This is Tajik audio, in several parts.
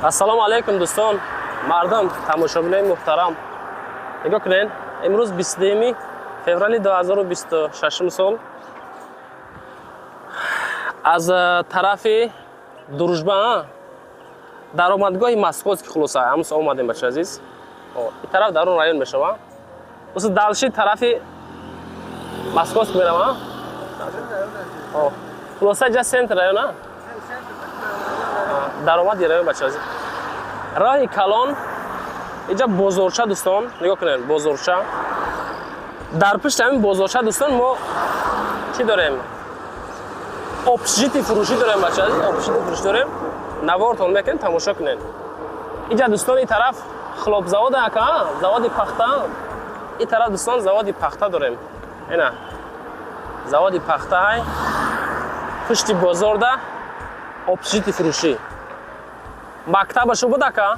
Ассалому алайкум, дӯстон, мардум, тамошобинои муҳтарам. Нигоҳ кунед, имрӯз 22 феврали 2026 сол аз тарафи Дружба, даромадгоҳи Московский, хулоса, ҳамс омадем, бача азиз. Ин тараф дарун район мешава. Уса дальше тарафи Московский мерава. Хулоса, ҷа центр района. Даромади район, бача азиз. Роҳи калон, инҷа бозорча, дӯстон, нигоҳ кунед, бозорча. Дар пушти ҳамин бозорча, дӯстон, мо чӣ дорем? Общежитие фурӯшӣ дорем, бача азиз, общежитие фурӯшӣ дорем. Навортон мекунем, тамошо кунед. Инҷа, дӯстон, ин тараф хлопзавод ака, заводи пахта. Ин тараф, дӯстон, заводи пахта дорем. Ина заводи пахта ҳай. Пушти бозорда общежитие фурӯшӣ. Мактабашу буд, ака?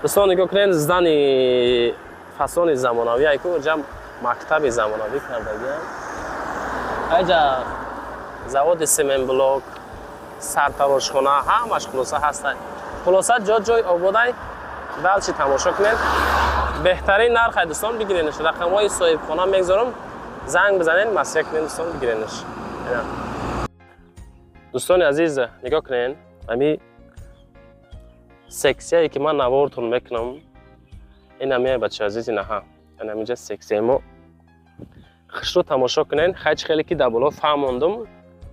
Дӯстон, нигоҳ кунед, здание фасони замонавӣ айку, ҷа мактаби замонавӣ кардагиам. Айҷа заводи семенблок, сартарошхона, ҳамаш хулоса ҳастай. Хулоса, ҷо ҷой ободай. Дальше тамошо кунед. Беҳтарин нарх ай, дӯстон, бигиренаш. Рақамҳои соҳибхона мегзорам, занг бизанед, маслиҳат кунед, дӯстон, бигиренаш. Дӯстони азиз, нигоҳ кунед, ами сексияе ки ман навортон мекунам, ин ҳамия, бача азиз, инаҳа, ин ҳаминҷа сексияи мо. Хушрӯ тамошо кунед. Хайч хеле ки дар боло фаҳмондум,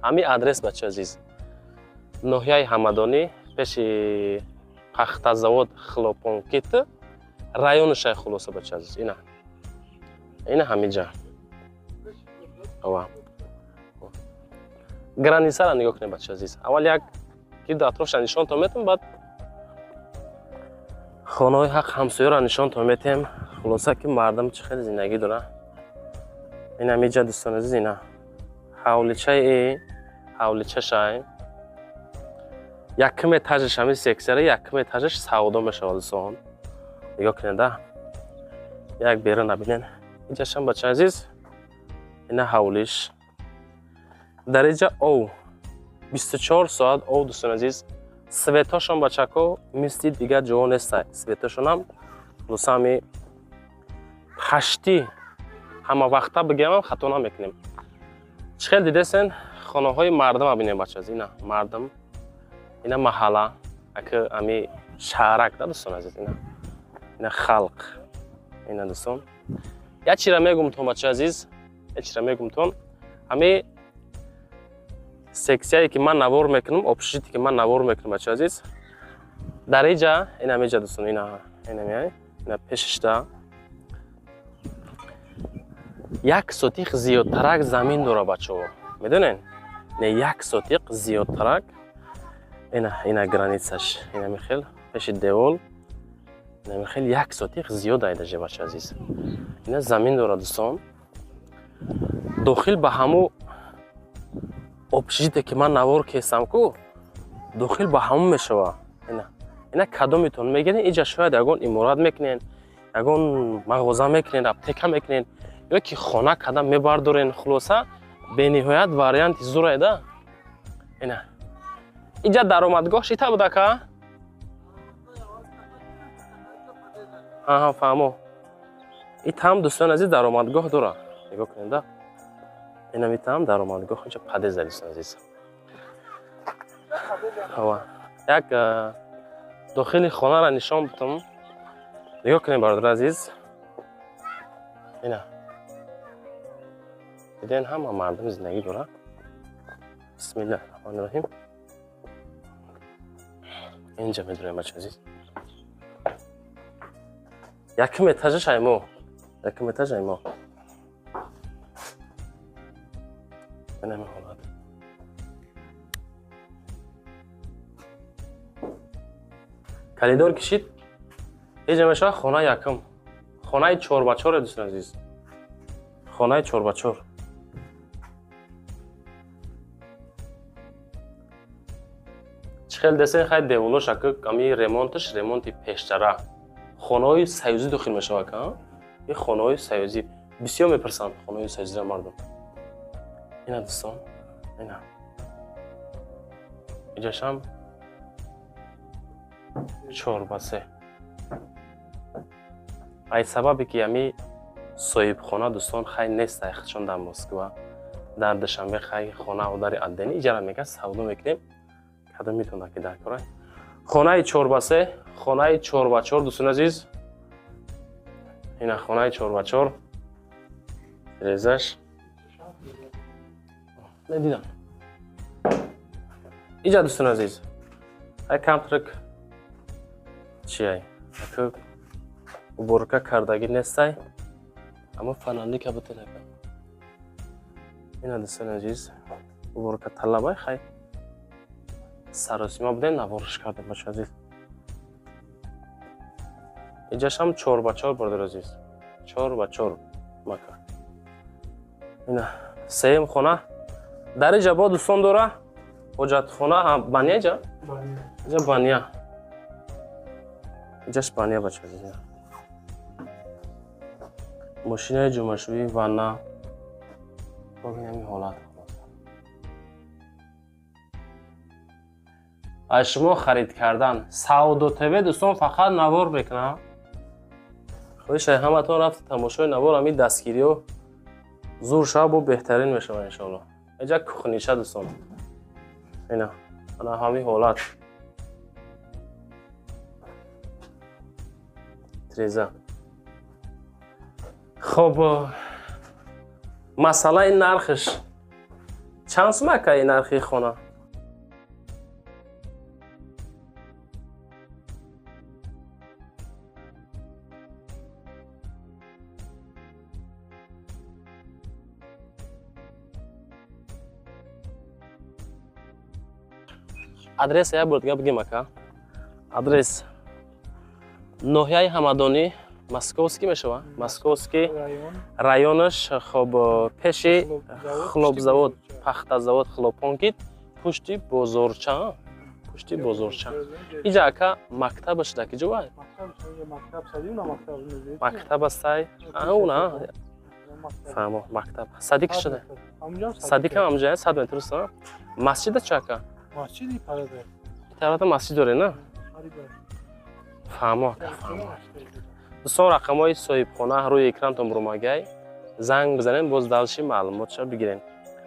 ҳами адрес, бача азиз, ноҳияи Ҳамадонӣ, пеши пахтазавод Хлопонкит районашай. Хулоса, бача азиз, ина, ина ҳамиҷа ова границара нигоҳ кунед, бача азиз. Аввал як гирду атрофша нишонтон метам, баъд хонаҳои ҳақ ҳамсояро нишонтон метем. Хулоса, ки мардум чӣ хеле зиндагӣ дора. Ин ҳамиҷа, дӯстони азиз, ина ҳавличаи, ҳавличашай. Якум этажаш, ҳамин сексияра якум этажаш савдо мешавад, дӯстон. Нигоҳ кунед, а як берун набинед. Инҷашам, бача азиз, ина ҳавлиш. Дар инҷа ов 24 соат ов, дӯстони азиз. Светошон, бачако, мисли дигар ҷоҳо нестай. Светошонам хулоса ҳами ҳаштӣ ҳама вақта бигӯям, хато намекунем. Чӣ хел дидесен, хонаҳои мардума бинем, бача азиз. Ина мардум, ина маҳалла, аки ами шаҳрак да, дӯстон азиз, ина, ина халқ, ина, дӯстон. Як чира мегумтон, бача азиз, як чира мегумтон. Ҳами сексияе ки ман навор мекунам, общежитие ки ман навор мекунам, бача азиз, дар иҷа, ина ҳамиҷа, дӯстон, ина, ина, ина пешишда як сотих зиёдтарак замин дора, бачаҳо, медонен? Не, як сотиқ зиёдтарак. Ина, ина границаш, ина михел пеши девол, ина михел як сотих зиёд айдаже, бача азиз, ина замин дора, дӯстон. Дохил ба ҳаму общежитие ки ман навор кесам ку, дохил ба ҳамун мешава. Ина, ина кадомитон мегирен, иҷа шояд ягон иморат мекунен, ягон мағоза мекунен, аптека мекунен ё ки хона када мебардорен. Хулоса, бениҳоят варианти зурай да. Ина иҷа даромадгоҳ шита будака. Аҳа, фаҳмо. Итам, дӯстони азиз, даромадгоҳ дора, нигоҳ кунед да. Инам итам даромадгоҳ, инҷа подъезд, дӯстони азиз. Ава як дохили хонаро нишон бутам. Нигоҳ кунед, бародари азиз, ина диден, ҳама мардум зиндагӣ дора. Бисмиллаҳи раҳмони раҳим. Инҷа медурем, бача азиз, якум этажаш аймо, якум этаж аймо. Инами ҳолат. Калидор кишид, инҷа мешавад хона якум, хонаи чорбачоре, дӯстони азиз, хонаи чорбачор. Чӣ хел десен, хай, деволош ака, ами ремонташ ремонти пештара. Хонаҳои союзӣ дохил мешавад ка. Ин хонаҳои союзӣ бисёр мепурсанд, хонаҳои союзиро мардум. Ина, дӯстон, ина иҷашам. 4 ба 3. Ай сабабе ки ами соҳибхона дӯстон хай нест, чун дар Москва, дар Душанбе хай хона одари аддени иҷара мекард, савдо мекунем. Кадом метавонад ки дар кора. Хонаи 4 ба 3, хонаи 4 ба 4 дӯстони азиз. Ина хонаи 4 ба 4. Резаш. Недидам. Иҷа дӯстони азиз. Ай камтрик чи ай? Аку уборка кардагӣ нестай. Аммо фанандика бутенака. Ина дӯстони азиз, уборка талабай хай. Саросима будем, навориш кардем бача азиз. Иҷашам 4 ба 4 бародар азиз. 4 ба 4 мака. Ина сеюм хона. Дар иҷа бо дӯстон дора ҳоҷатхона, баня иҷа? Иҷа баня. Иҷаш баня бача азиз. Мошинаи ҷумъашӯӣ, ванна. Бобин ҳамин ҳолат. Аз шумо харид кардан Савдо ТВ дӯстон фақат навор мекунам. Хоҳиш ҳаматон рафта тамошои навор, ҳамин дастгириҳо зур шава, бо беҳтарин мешавад иншоалло. Иҷа кухниша дӯстон. Ина ана ҳамин ҳолат. Треза. Хоб, масъалаи нархш чанд сум ака ин нархи хона? Адрес як бор дига бигем ака. Адрес ноҳияи Ҳамадонӣ, Московский мешава? Московский районаш, хоб, пеши хлопзавод, пахтазавод Хлопонкит, пушти бозорча, пушти бозорча. Иҷа ака мактабаш дар ки ҷо вай? Мактаб астай? Уна. Фаҳмо, мактаб. Садик шуда? Садикам ҳамҷа, 100 метр аст. Масҷида чо ака? Масҷиди парада. Тарафта масҷид доред, на? Фаҳмо ака, фаҳмо. Дӯстон, рақамҳои соҳибхона рӯи экрантон бурумагай, занг бизанем, боз далши маълумотша бигирем.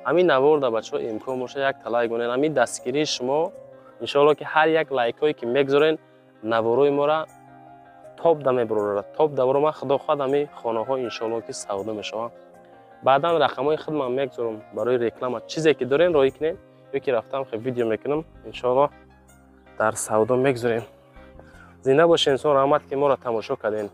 Ҳамин навор да бачаҳо имкон боша як талай гунен. Ҳамин дастгирии шумо иншоалло ки ҳар як лайкҳое ки мегузорен наворои мора топ да мебурорад. Топ да бурома, худо хоҳад ҳамин хонаҳо иншоалло ки савдо мешаванд. Баъдан рақамҳои худман мегузорам барои реклама. Чизе ки дорен роҳӣ кунен, ё ки рафтам хе видео мекунам, иншоалло дар савдо мегузорем. Зинда бошед инсон, раҳмат ки моро тамошо кардем.